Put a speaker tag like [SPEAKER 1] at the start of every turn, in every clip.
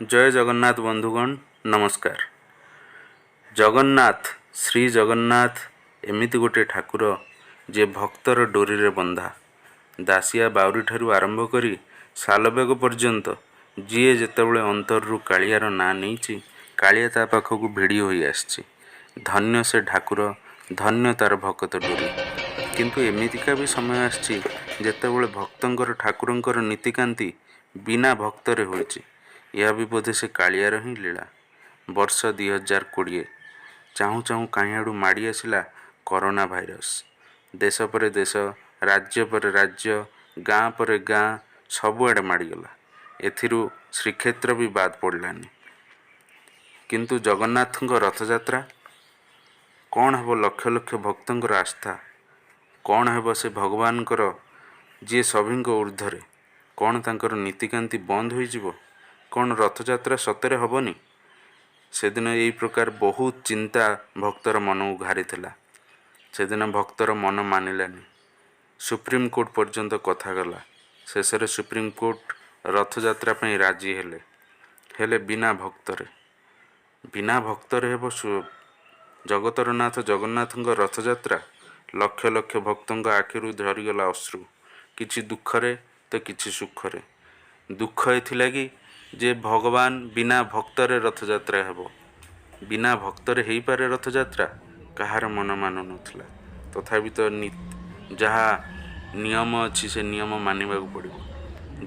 [SPEAKER 1] ଜୟ ଜଗନ୍ନାଥ ବନ୍ଧୁଗଣ, ନମସ୍କାର। ଜଗନ୍ନାଥ, ଶ୍ରୀ ଜଗନ୍ନାଥ ଏମିତି ଗୋଟେ ଠାକୁର, ଯିଏ ଭକ୍ତର ଡୋରିରେ ବନ୍ଧା। ଦାସିଆ ବାଉରୀଠାରୁ ଆରମ୍ଭ କରି ସାଲବେଗ ପର୍ଯ୍ୟନ୍ତ ଯିଏ ଯେତେବେଳେ ଅନ୍ତରରୁ କାଳିଆର ନାଁ ନେଇଛି, କାଳିଆ ତା ପାଖକୁ ଭିଡ଼ି ହୋଇ ଆସିଛି। ଧନ୍ୟ ସେ ଠାକୁର, ଧନ୍ୟ ତାର ଭକତ ଡୋରି। କିନ୍ତୁ ଏମିତିକା ବି ସମୟ ଆସିଛି, ଯେତେବେଳେ ଭକ୍ତଙ୍କର ଠାକୁରଙ୍କର ନୀତିକାନ୍ତି ବିନା ଭକ୍ତରେ ହୋଇଛି। ଏହା ବି ବୋଧେ ସେ କାଳିଆର ହିଁ ଲୀଳା। ବର୍ଷ 2020 ଚାହୁଁ ଚାହୁଁ କାହିଁଆଡ଼ୁ ମାଡ଼ି ଆସିଲା କରୋନା ଭାଇରସ୍। ଦେଶ ପରେ ଦେଶ, ରାଜ୍ୟ ପରେ ରାଜ୍ୟ, ଗାଁ ପରେ ଗାଁ, ସବୁଆଡ଼େ ମାଡ଼ିଗଲା। ଏଥିରୁ ଶ୍ରୀକ୍ଷେତ୍ର ବି ବାଦ ପଡ଼ିଲାନି। କିନ୍ତୁ ଜଗନ୍ନାଥଙ୍କ ରଥଯାତ୍ରା କ'ଣ ହେବ? ଲକ୍ଷ ଲକ୍ଷ ଭକ୍ତଙ୍କର ଆସ୍ଥା କ'ଣ ହେବ? ସେ ଭଗବାନଙ୍କର, ଯିଏ ସଭିଙ୍କ ଉର୍ଦ୍ଧ୍ୱରେ, କ'ଣ ତାଙ୍କର ନୀତିକାନ୍ତି ବନ୍ଦ ହୋଇଯିବ? କ'ଣ ରଥଯାତ୍ରା ସତରେ ହେବନି? ସେଦିନ ଏଇ ପ୍ରକାର ବହୁତ ଚିନ୍ତା ଭକ୍ତର ମନକୁ ଘାରିଥିଲା। ସେଦିନ ଭକ୍ତର ମନ ମାନିଲାନି। ସୁପ୍ରିମକୋର୍ଟ ପର୍ଯ୍ୟନ୍ତ କଥା ଗଲା। ଶେଷରେ ସୁପ୍ରିମକୋର୍ଟ ରଥଯାତ୍ରା ପାଇଁ ରାଜି ହେଲେ, ହେଲେ ବିନା ଭକ୍ତରେ। ବିନା ଭକ୍ତରେ ହେବ ଜଗତର ନାଥ ଜଗନ୍ନାଥଙ୍କ ରଥଯାତ୍ରା? ଲକ୍ଷ ଲକ୍ଷ ଭକ୍ତଙ୍କ ଆଖିରୁ ଝରିଗଲା ଅଶ୍ରୁ, କିଛି ଦୁଃଖରେ ତ କିଛି ସୁଖରେ। ଦୁଃଖ ଏଥିଲାଗି ଯେ ଭଗବାନ ବିନା ଭକ୍ତରେ ରଥଯାତ୍ରା ହେବ। ବିନା ଭକ୍ତରେ ହେଇପାରେ ରଥଯାତ୍ରା? କାହାର ମନ ମାନୁନଥିଲା। ତଥାପି ତ ଯାହା ନିୟମ ଅଛି, ସେ ନିୟମ ମାନିବାକୁ ପଡ଼ିବ।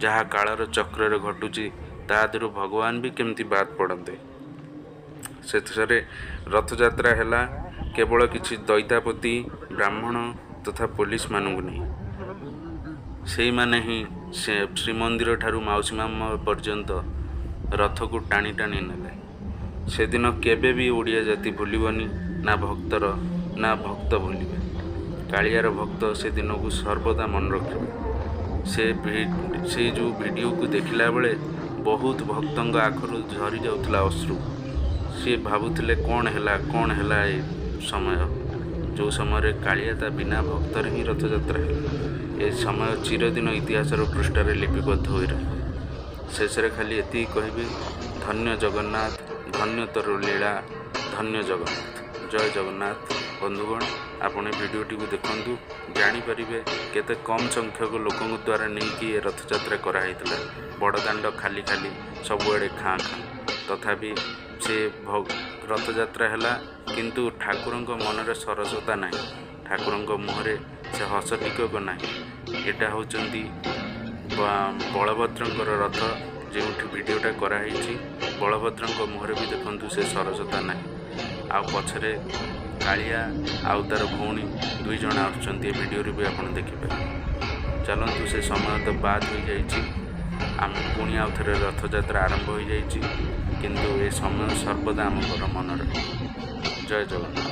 [SPEAKER 1] ଯାହା କାଳର ଚକ୍ରରେ ଘଟୁଛି, ତା ଦେହରୁ ଭଗବାନ ବି କେମିତି ବାଦ ପଡ଼ନ୍ତେ? ଶେଷରେ ରଥଯାତ୍ରା ହେଲା, କେବଳ କିଛି ଦଇତାପତି, ବ୍ରାହ୍ମଣ ତଥା ପୋଲିସମାନଙ୍କୁ ନେଇ। ସେଇମାନେ ହିଁ ସେ ଶ୍ରୀମନ୍ଦିର ଠାରୁ ମାଉସୀ ମା ପର୍ଯ୍ୟନ୍ତ ରଥକୁ ଟାଣି ଟାଣି ନେଲେ। ସେଦିନ କେବେ ବି ଓଡ଼ିଆ ଜାତି ଭୁଲିବନି, ନା ଭକ୍ତର ନା ଭକ୍ତ ଭୁଲିବେ। କାଳିଆର ଭକ୍ତ ସେ ଦିନକୁ ସର୍ବଦା ମନେ ରଖିବେ। ସେ ଯେଉଁ ଭିଡ଼ିଓକୁ ଦେଖିଲା ବେଳେ ବହୁତ ଭକ୍ତଙ୍କ ଆଖିରୁ ଝରି ଯାଉଥିଲା ଅଶ୍ରୁ। ସିଏ ଭାବୁଥିଲେ, କ'ଣ ହେଲା, କ'ଣ ହେଲା ଏ ସମୟ, ଯେଉଁ ସମୟରେ କାଳିଆ ତା ବିନା ଭକ୍ତରେ ହିଁ ରଥଯାତ୍ରା ହେଲା। ଏ ସମୟ ଚିରଦିନ ଇତିହାସର ପୃଷ୍ଠାରେ ଲିପିବଦ୍ଧ ହୋଇ ରହିବ। ଶେଷରେ ଖାଲି ଏତିକି କହିବି, ଧନ୍ୟ ଜଗନ୍ନାଥ, ଧନ୍ୟ ତୋର ଲୀଳା, ଧନ୍ୟ ଜଗନ୍ନାଥ, ଜୟ ଜଗନ୍ନାଥ। ବନ୍ଧୁଗଣ, ଆପଣ ଏ ଭିଡ଼ିଓଟିକୁ ଦେଖନ୍ତୁ, ଜାଣିପାରିବେ କେତେ କମ୍ ସଂଖ୍ୟକ ଲୋକଙ୍କ ଦ୍ୱାରା ନେଇକି ଏ ରଥଯାତ୍ରା କରାହେଇଥିଲା। ବଡ଼ ଦାଣ୍ଡ ଖାଲି ଖାଲି, ସବୁଆଡ଼େ ଖାଁ ଖାଁ। ତଥାପି ସେ ରଥଯାତ୍ରା ହେଲା, କିନ୍ତୁ ଠାକୁରଙ୍କ ମନରେ ସରସତା ନାହିଁ, ଠାକୁରଙ୍କ ମୁହଁରେ ସେ ହସ ଟିକକ ନାହିଁ। ଏଇଟା ହେଉଛନ୍ତି ବଳଭଦ୍ରଙ୍କର ରଥ, ଯେଉଁଠି ଭିଡ଼ିଓଟା କରାହେଇଛି। ବଳଭଦ୍ରଙ୍କ ମୁହଁରେ ବି ଦେଖନ୍ତୁ, ସେ ସରସତା ନାହିଁ। ଆଉ ପଛରେ କାଳିଆ ଆଉ ତାର ଭଉଣୀ ଦୁଇ ଜଣ ଆସୁଛନ୍ତି, ଏ ଭିଡ଼ିଓରେ ବି ଆପଣ ଦେଖିପାରିବେ। ଚାଲନ୍ତୁ, ସେ ସମୟ ତ ବାଦ ହୋଇଯାଇଛି। ଆମେ ପୁଣି ଆଉ ଥରେ ରଥଯାତ୍ରା ଆରମ୍ଭ ହୋଇଯାଇଛି, କିନ୍ତୁ ଏ ସମୟ ସର୍ବଦା ଆମଙ୍କର ମନେ ରହିବ। ଜୟ ଜଗନ୍ନାଥ।